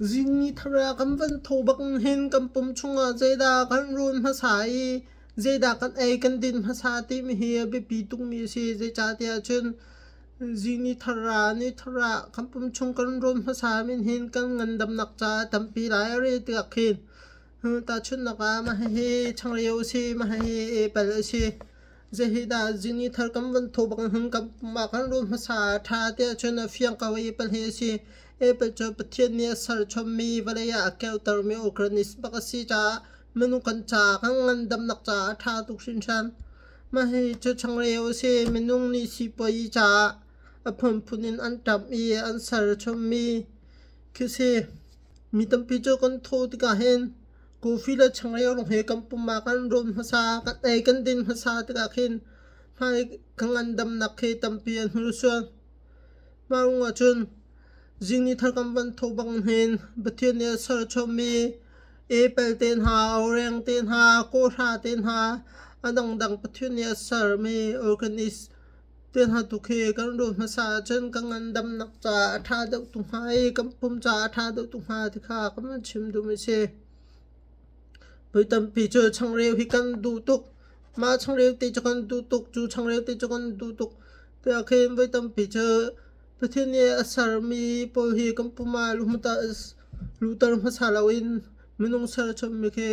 Zingni thar ah kan van tho bak hin kan pum chungah zeidah kan rawn hmasa i zeidah kan ei kan din hmasa timi hi a biapi tukmi a si. Zeicahtiah cun zingni thar ah ni thar ah kan pum chung kan rawn hmasa min hin kan ngandamnak caah tampi lai a rel tikah khin tahchunhnak ah mah hihi changreu a si, mah hihi apple a si. Zeihi dah zingni thar kan van tho bak hin kan pum ah kan rawn hmasa a ṭha tiah cun a fiang ko i apple hi a si. Apple cu Pathian nih a serchommi vawlei ah a keutermi organism bak a si caah minung kan caah kan ngandamnak caah a ṭha tuk hringhran. Mah hi cu changreu a si. Minung nih sipuazi caah a phunphun in an ṭamh i an serchommi khi si. Mi tampi cu kan thawh tikah hin coffee le changreu lawng hi kan pum ah kan rawn hmasa, kan ei kan din hmasa tikah khin hmai kan ngandamnak khi tampi an hnursuan. Mah ruangah cun zingni thar kan van thawh bang hin Pathian nih a serchommi apple te hna, oreng te hna, kawhra te hna, a dangdang Pathian nih a sermi organist te hna tu khi kan ruah hmasa ahcun kan ngandamnak caah a ṭha deuh tu hnga i kan pum caah a ṭha deuh tu hnga ti kha kan van chim duhmi a si. Voi tampi cu changreu hi kan duh tuk. Mah changreu te cu kan duh tuk, cu changreu te cu kan duh tuk. Tiah khin voi tampi cu Pathian nih a sermi pawl hi kan pum ah luhter hmasa loin minung serchommi khi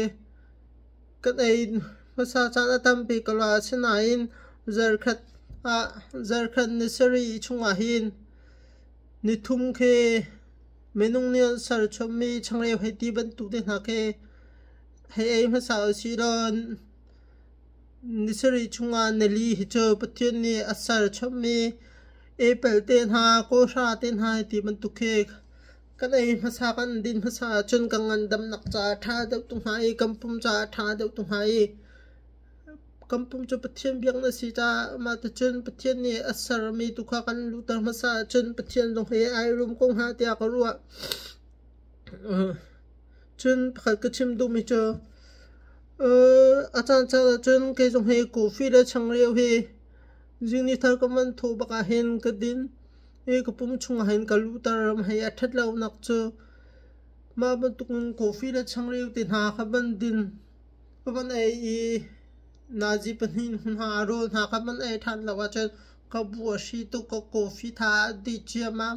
kan ei hmasa caan a tampi ko la. Asinain zarkhat ah zarkhat ni sarih chungah hin nithum khi minung nih an serchommi changreu hei ti bantuk te hna khi hei ei hmasa usih law ni sarih chungah nili hi cu Pathian nih a serchommi apple te hna, kawhra te hna ti bantuk khi kan ei hmasa kan din hmasa ahcun kan ngandamnak caah a ṭha deuh tu hnga i kan pum caah a ṭha deuh tu hnga i kan pum cu Pathian biaknak a si caah mah ticun Pathian nih a sermi tu kha kan luhter hmasa ahcun Pathian zong hi ai rum ko hnga tiah ka ruah. Cun pakhat ka chim duhmi cu a caancaan ahcun kei zong hi coffee le changreu hi zing ni thar ka van thawh bak ahhin ka din i ka pum chungah hin ka luhter. Hei a ṭhat lonak cu mah bantukin coffee le changreu te hna kha van din ka van ei i nazi pahnih hna rawl hna kha van ei ṭhan lo ahcun ka bu a hri tuk, ka coffee tha a dih ciammam.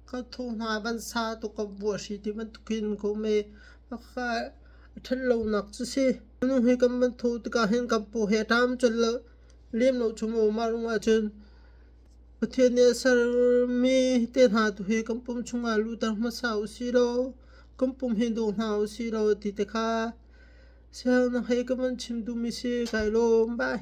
Ka thaw hna van sa tuk ka bu a hri ti bantuk hin ka um i a ṭhat lonak cu si. Minung hi kan van thawh tikah hin kan paw he a ṭam colh lo lem lo cu maw mah ruangah cun Pathian nih a sermi te hna tu hi kan pum chungah luhter hmasa usih law kan pum hi daw hna usih law ti te kha siaherhnak he ka van chim duhmi si. Kai lawm. Bye.